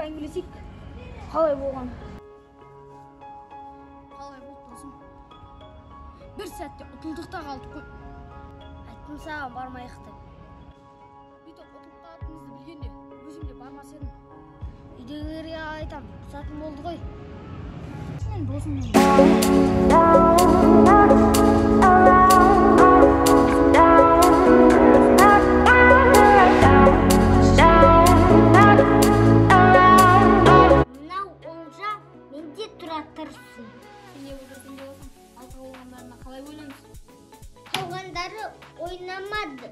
Әңгімелесейік. Қалай болған? Қалай болды, досым? Бір сәтте ұтылдық та қалдық қой. Айттым саған бармайық деп. Бүйтіп ұтылып қалатынымызды білгенде өзім де бармас едім. Үйдегілерге айтам, рұқсатым болды ғой. Мен досыммен. Мынау олжа менде тұра тұрсын. Сен не отырсың деп отырсың? Ал қалғандарына қалай бөлеміз? Қалғандары ойнамады.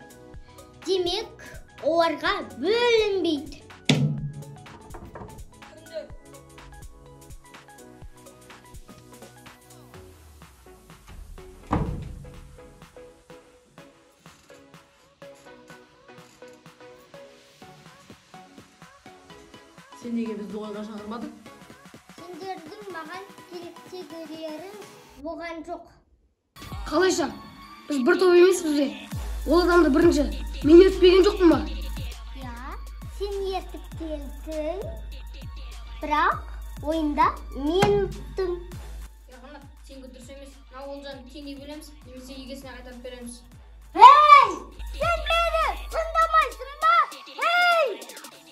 Демек, оларға бөлінбейді. Кімдер? Сен неге бізді ойынға шақырмадың? Сендердің маған керектегілерің болған жоқ. Қалайша? Біз бір топ емеспіз бе? Ол адамды бірінші мен ертпеген жоқпын ба? Иә, сен ертіп келдің. Бірақ ойында мен ұттым. Ерқанат, сенікі дұрыс емес. Мына олжаны теңдей бөлеміз, немесе егесіне қайтарып береміз. Ей! Сен мені тыңдамайсың ба? Ей!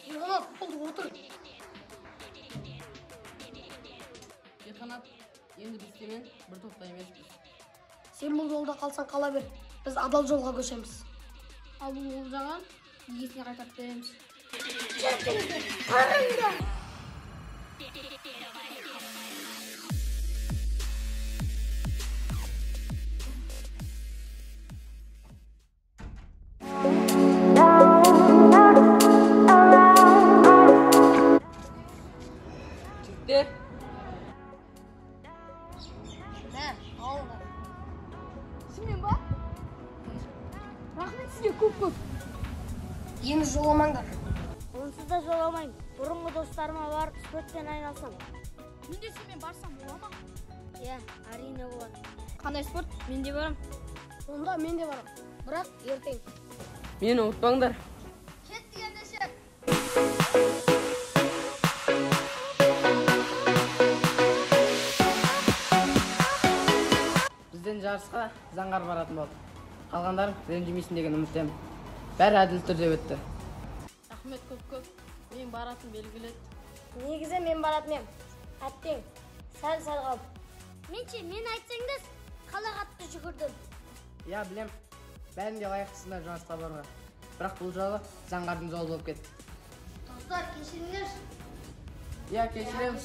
Ерқанат, болды, отыр. Ерқанат, енді біз сенімен бір топта емеспіз. Сен бұл жолда қалсаң қала бер. Біз адал жолға көшеміз. Ал бұл олжаға егесіне қайтарып береміз. Кетіңдер, құрыңдар! Жігіттер, Мә, алыңдар. Шынымен ба? Рахмет сізге көп-көп. Енді жоламаңдар. Онсыз да жоламаймын. Бұрынғы достарыма барып спортпен айналысам. Мен де сенімен барсам бола ма? Иә, әрине болады. Қандай спорт? Мен де барам. Онда мен де барам. Бірақ ертең. Мені ұмытпаңдар. Кеттік ендеше. Бізден жарысқа заңғар баратын болды. Қалғандарың ренжімейсің деген үміттемін. Бәрі әділ түрде өтті. Рахмет көп-көп. Мен баратын белгілі еді. Негізі мен баратын ем. Әттең, сәл-сәл қалды. Менше, мен айтсаңдар, қалай қатты жүгірдім. Иә, білем. Бәрін де лайықтысыңдар жарысқа баруға. Бірақ бұл жолы заңғардың жолы болып кетті. Достар, кешіріңдерші. Иә, кешіреміз.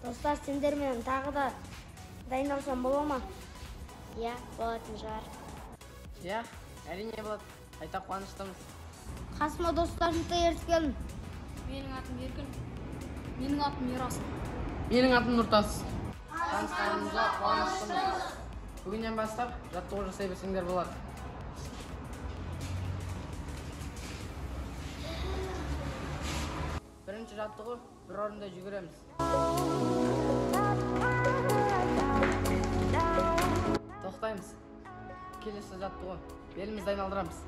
Достар, сендермен тағы да дайындалсам бола ма? Иә, болатын шығар. Иә, әрине болады. Қайта қуаныштымыз. Қасыма достарымды ертіп келдім. Менің атым Еркін. Менің атым Ерасыл. Менің атым Нұртас. Танысқанымызға қуаныштымыз. Бүгіннен бастап жаттығу жасай берсеңдер болады. Бірінші жаттығу бір орында жүгіреміз. Тоқтаймыз. Келесі жаттығу белімізді айналдырамыз.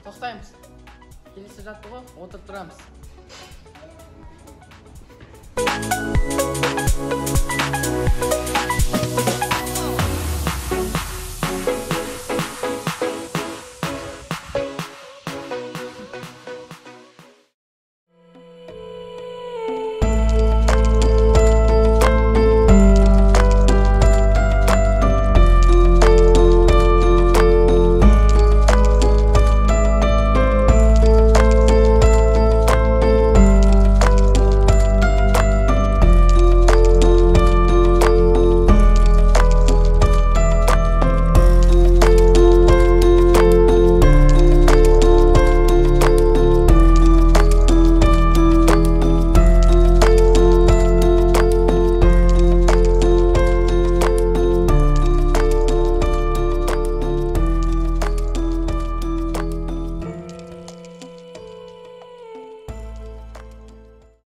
Тоқтаймыз. Келесі жаттығу отырып тұрамыз.